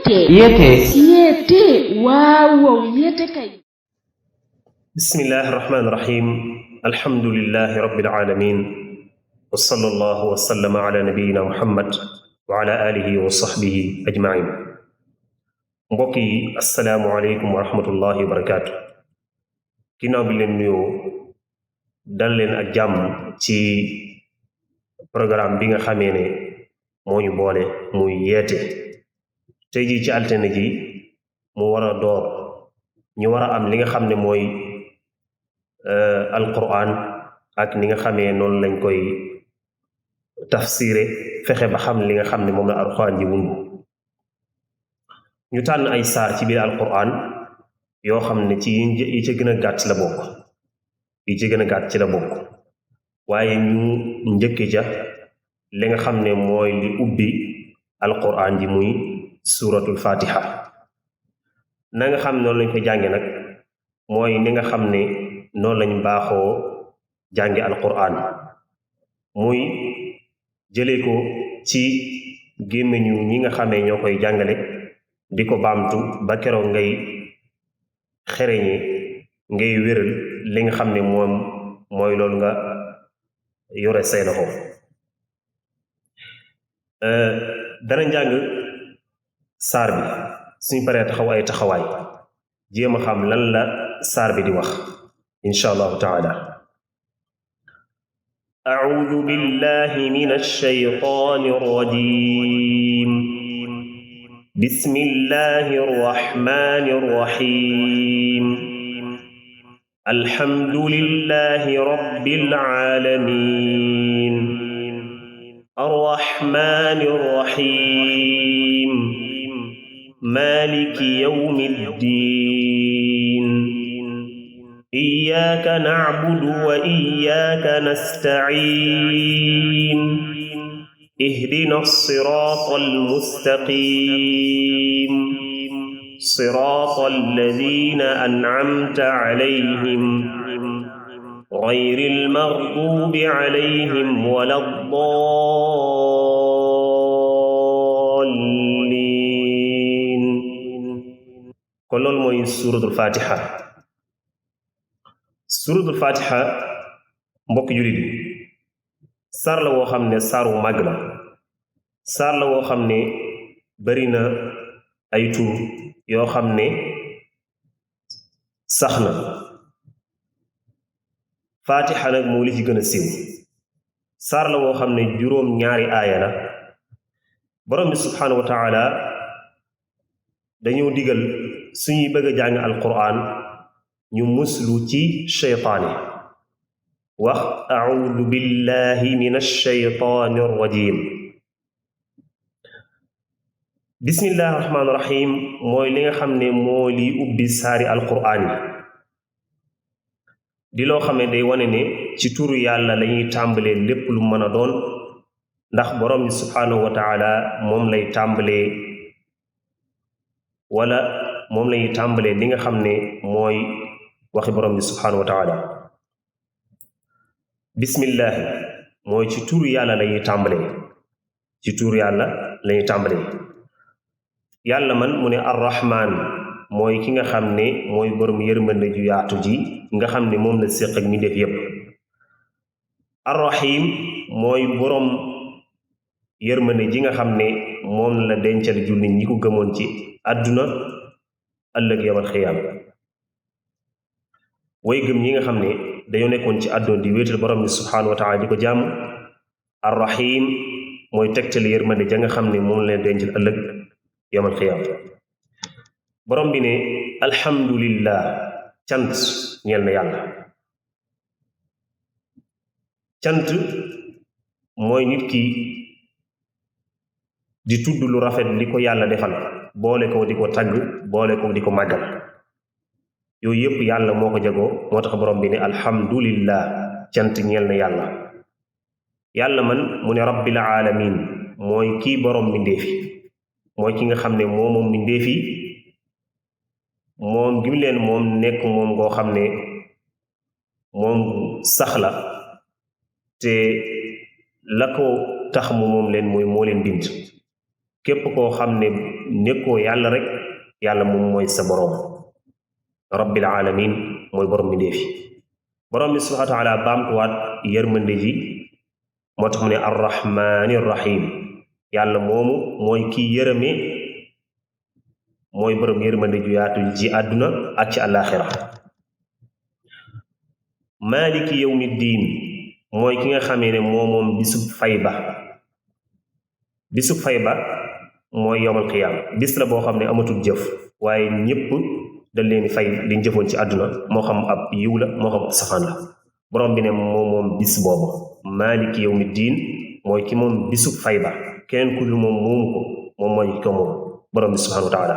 Yete waaw yete kay. Bismillahi rahmani rahim. Alhamdulillahi rabbil alamin. Wa sallallahu wa sallama ala nabiyyina Muhammad wa ala alihi wa sahbihi ajmain. Mbokk yi assalaamu aleykum wa rahmatullahi wa barakaatu. Ginnaaw bi leen nuyoo dal leen ak jàmm ci programme bi nga xamee ne moo ñu boole muy yeete. tey jii ci altine ji mu war a door ñu war a am li nga xam ne mooy alquran ak ni nga xamee noonu lañ koy tafsiré fexe ba xam li nga xam ne moom la alquran ji wund. ñu tànn ay saar ci biir alquran yoo xam ne ci yi ci gën a gàtt la bokk ci la bokk waaye ñu njëkke ca li nga xam ne mooy li ubbi alquran ji muy suratul fatiha. na nga xam ne noonu lañ ko jànge nag mooy ni nga xam ne noonu lañ baaxoo jànge alquran, muy jëlee ko ci gémmiñu ñi nga xamee ñoo koy jàngale di ko baamtu ba keroog ngay xereñe ngay wéral li nga xam ne moom mooy loolu nga yore say loxo. dana njàng saar bi suñ paree taxaw ay taxawaay jéem a xam lan la saar bi di wax insha allahu taala. أعوذ بالله من الشيطان الرجيم. بسم الله الرحمن الرحيم. الحمد لله رب العالمين. الرحمن الرحيم. مالك يوم الدين. إياك نعبد وإياك نستعين. اهدنا الصراط المستقيم. صراط الذين أنعمت عليهم غير المغضوب عليهم ولا الضالين. kon loolu mooy suratul fatiha. suratul fatiha mbokk jullit yi saar la woo xam ne saaru màgg la, saar la woo xam ne bari na ay tur yoo xam ne sax na. fatiha nag moo li ci gën a siiw. saar la woo xam ne juróom ñaari aaya la. borom bi subhaanahu wa taala dañoo digal suñuy bëgg a jàng alquran ñu muslu ci sheytaane wax audu billahi min alsheytaani arrajim. bismillahi rahmaani rahim mooy li nga xam ne moo li ubbi saari alquran yi di loo xam ne day wane ne ci turu yàlla lañuy tàmbalee lépp lu mën a doon, ndax borom bi subhaanahu wa taala moom lay tàmbalee wala moom lañuy tàmbalee li nga xam ne mooy waxi borom bi subhaanahu wa taala. bismillahi mooy ci turu yàlla lañuy tàmbalee, ci turu yàlla lañuy tàmbalee. yàlla man mu ne arrahman mooy ki nga xam ne mooy borom yërmande ju yaatu ji nga xam ne moom la séq ak mi def yépp. arrahim mooy borom yërmande ji nga xam ne moom la dencal jullit ñi ko gëmoon ci àdduna ëllëg yawmal xiyaam. way gëm ñi nga xam ne dañoo nekkoon ci àdduna di wéetal borom bi subhaanahu wa taala di ko jàmm. arrahim mooy tegtal yërmande ja nga xam ne moom la leen dencal ëllëg yawmal xiyaam. borom bi ne alhamdulillah, cant ñeel na yàlla. cant mooy nit ki di tudd lu rafet li ko yàlla defal, boole ko di ko tagg, boole ko di ko màggal. yooyu yëpp yàlla moo ko jagoo, moo tax borom bi ne alhamdulillah, cant ñeel na yàlla. yàlla man mu ne rabbil alamin mooy kii borom mbindéefi, mooy ki nga xam ne moom mbindéefi, moom gi mu leen moom nekk moom ngoo xam ne moom sax la te la ko tax mu moom leen mooy moo leen bind. képp koo xam ne nekkoo yàlla rek yàlla moom mooy sa boroom rabbil alamin mooy borom mi ndeefi borom bi subhanahu wa taala baamtuwaat yërmande ji moo tax mu ne arrahmani rahim yàlla moomu mooy kii yërëme mooy borom yërmande ju yaatu ji àdduna ak ci àllaaxira maliki yawmi diin mooy ki nga xamee ne moom bisub fay ba mooy yowmal qiyaama bis la boo xam ne amatul jëf waaye ñépp dañ leen fay liñ jëfoon ci àdduna moo xam ab yiw la moo xam ab safaan la borom bi ne moom bis boobu maliki yawmi diin mooy ki moom bisub fay ba keneen ku dul moom moomu ko moom mooy ko moom borom bi subhanahu wa taala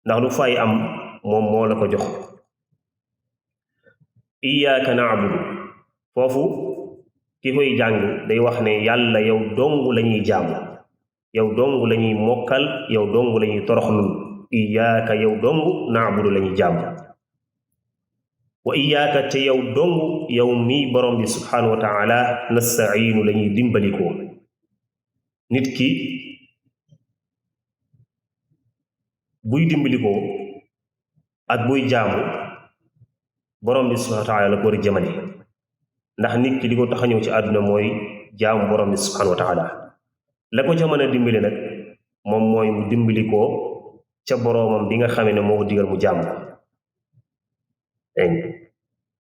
ndax lu fay am moom moo la ko jox iyyaka na'budu foofu ki koy jàng day wax ne yàlla yow dong lañuy jaamu yow dong lañuy mokkal yow dong lañuy toroxlul iyyaka yow dong na'budu lañuy jaamu wa iyyaka te yow dong yow mii borom bi subhanahu wa taala nasta'iinu lañuy dimbalikoo nit ki buy dimbalikoo ak buy jaamu borom bi subhanahu wa taala la ko war a jëmale ndax nit ki li ko tax a ñëw ci àdduna mooy jaamu borom bi subhanahu wa taala la ko ca mën a dimbali nag moom mooy mu dimbalikoo ca boroomam bi nga xamee ne moo ko digal mu jaamu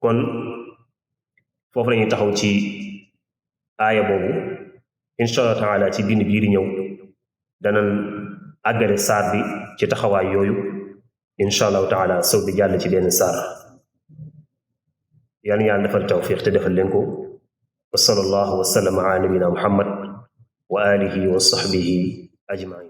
kon foofu lañuy taxaw ci aaya boobu insha allah taala ci bind bii di ñëw danañ àggale saar bi ci taxawaay yooyu insha allahu taala sow bi jàll ci benn saar yàlla yàlla defal tawfiq te defal leen ko wa sallallahu wa sallam ala nabina muhammad wa alihi wa sahbihi ajmain